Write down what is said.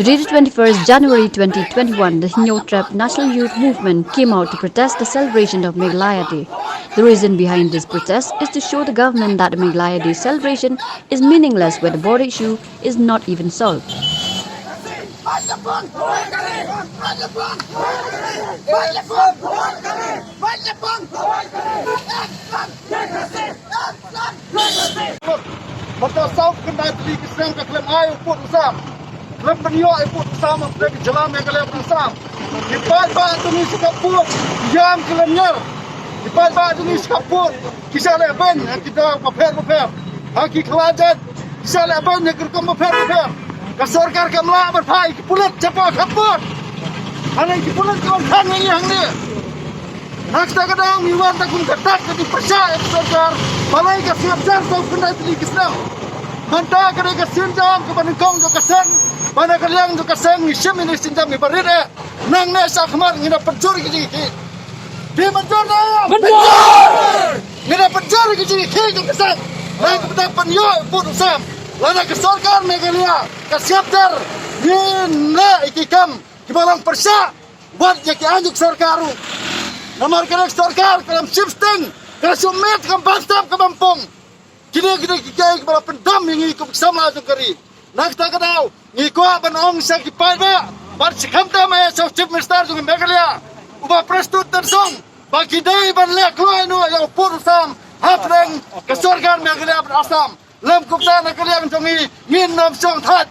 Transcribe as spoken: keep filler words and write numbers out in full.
Today, the twenty-first January twenty twenty-one, the Hynñiewtrep National Youth Movement came out to protest the celebration of Meghalaya Day. The reason behind this protest is to show the government that the Meghalaya Day celebration is meaningless, where the border issue is not even solved. Mynta saw khyndai tylli ki snem ka khlem ai u pud u sam, khlem pynïoh u pud u sam ha ka jylla Meghalaya bad Assam. Ki paidbah jong ngi sha ka pud, ïam ki lyngngoh. Ki paidbah jong ngi sha ka pud ki shah leh beiñ ha ki daw bapher bapher, ha ki khlajat ki shah leh beiñ ha ki rukom bapher bapher. Ka sorkar kam lah ban phah ïa ki pulit shapoh ka pud. Hangne ki pulit ki wan khang ïa ngi hangne. Ha kata ka daw ngi wan da kum ka dak ka jingpyrshah ïa ka sorkar. Balei ka sngap jar saw khyndai tylli ki snem. Mynta ka dei ka sienjam kaba nyngkong jong ka seng, ba na ka liang jong ka seng ngi shim ïa kane ka sienjam, ngi ba rit eh. Nangne shakhmat ngi da pynjur ïa ka jingïakhih. Phi mynjur ne em? Mynjur! Ngi da pynjur ïa ka jingïakhih jong ka seng. Ngi da pynïoh u pud u sam. Lada ka sorkar Meghalaya ka sngap jar, ngin leh ïa ki kam kiba long pyrshah wat ïa ki aiñ jong ka sorkar ruh. Namar kane ka sorkar ka lam shipsting, ka la shu miet, ka lam backstep, ka bym pung. Kine, kine ki kiei kiba la pyndam ïa ngi kum ki samla jong ka ri. Na kata ka daw ngi kwah ban ong sha ki paidbah bad shi khamtam eh sha u Chief Minister jong ka Meghalaya, u Bah Prestone Tynsong, ba ki dei ban leh kloi noh ïa u pud u sam hapdeng ka sorkar Meghalaya bad Assam. Lym kumta na ka liang jong ngi ngin ym shong thait.